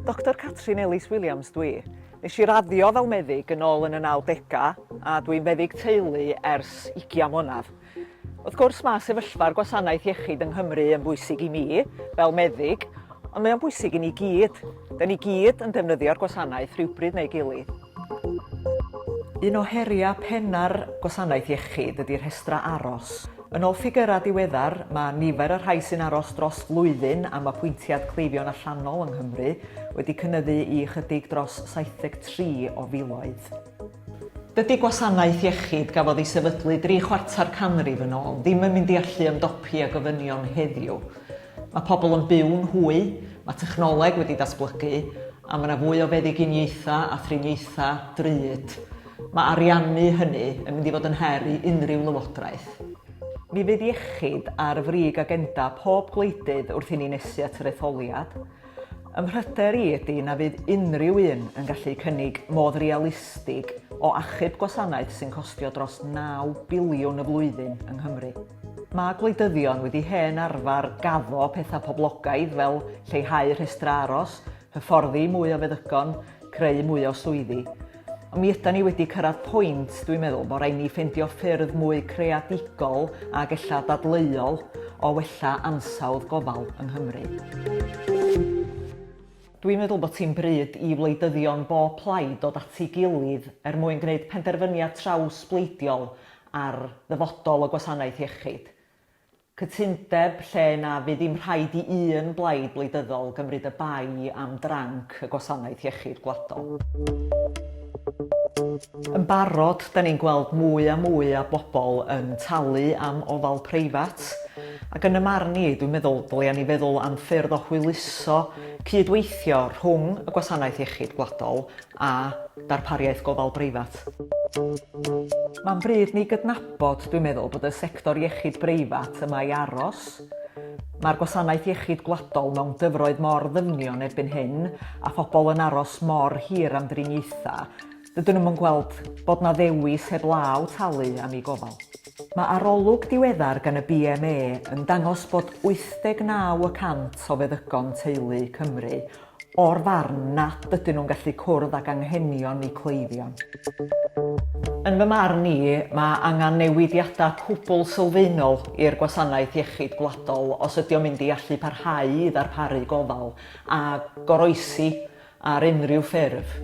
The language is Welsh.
Doctor Catrin Elis Williams dwi. Nes i raddio fel meddyg yn ôl yn y 90au a dwi'n feddyg teulu ers 20 mlynedd. Wrth gwrs mae sefyllfa'r gwasanaeth iechyd yng Nghymru yn bwysig i mi fel meddyg, ond mae o'n bwysig i ni gyd. Da ni gyd yn defnyddio'r gwasanaeth rhywbryd neu gilydd. Un o heriau penna'r gwasanaeth iechyd ydy rhestrau aros. Yn ôl ffigyrau diweddar, mae nifer y rhai sy'n aros dros flwyddyn am apwyntiad cleifion allanol yng Nghymru wedi cynyddu i ychydig dros 73 o filoedd. Dydy gwasanaeth iechyd gafodd ei sefydlu dri chwarter canrif yn ôl ddim yn mynd i allu ymdopi â gofynion heddiw. Mae pobl yn byw'n hwy, mae technoleg wedi datblygu, a mae 'na fwy o feddyginiaethau a thriniaethau drud. Mae ariannu hynny yn mynd i fod yn her i unrhyw lywodraeth. Mi fydd iechyd ar frig agenda pob gwleidydd wrth i ni nesu at yr etholiad. Ym mhryder i ydy na fydd unrhyw un yn gallu cynnig modd realistig o achub gwasanaeth sy'n costio dros 9 biliwn y flwyddyn yng Nghymru. Mae gwleidyddion wedi hen arfer gaddo pethau poblogaidd fel lleihau rhestrau aros, hyfforddi mwy o feddygon, creu mwy o swyddi. Ond mi ydan ni wedi cyrraedd pwynt, dwi'n meddwl, bod rhaid ni ffeindio ffyrdd mwy creadigol ac ella dadleuol o wella ansawdd gofal yng Nghymru. Dwi'n meddwl bod hi'n bryd i wleidyddion bob plaid dod at ei gilydd er mwyn gwneud penderfyniad trawsbleidiol ar ddyfodol y gwasanaeth iechyd. Cytundeb lle na fydd ddim rhaid i un blaid wleidyddol gymryd y bai am dranc y Gwasanaeth Iechyd Gwladol. Yn barod, da ni'n gweld mwy a mwy o bobl yn talu am ofal preifat, ac yn 'y marn i, dwi'n meddwl dylia ni feddwl am ffyrdd o hwyluso cyd-weithio rhwng y Gwasanaeth Iechyd Gwladol a darpariaeth gofal breifat. Mae'n bryd ni gydnabod, dwi'n meddwl, bod y sector iechyd breifat yma i aros. Mae'r gwasanaeth iechyd gwladol mewn dyfroedd mor ddyfnion erbyn hyn, a phobl yn aros mor hir am driniaethau, dydyn nhw'm yn gweld bod 'na ddewis heblaw talu am eu gofal. Mae arolwg diweddar gan y BMA yn dangos bod 89 y cant o feddygon teulu Cymru o'r farn nad ydyn nhw'n gallu cwrdd ag anghenion eu cleifion. Yn fy marn i, mae angen newidiadau cwbl sylfaenol i'r gwasanaeth iechyd gwladol os ydy o'n mynd i allu parhau i ddarparu gofal a goroesi ar unrhyw ffurf.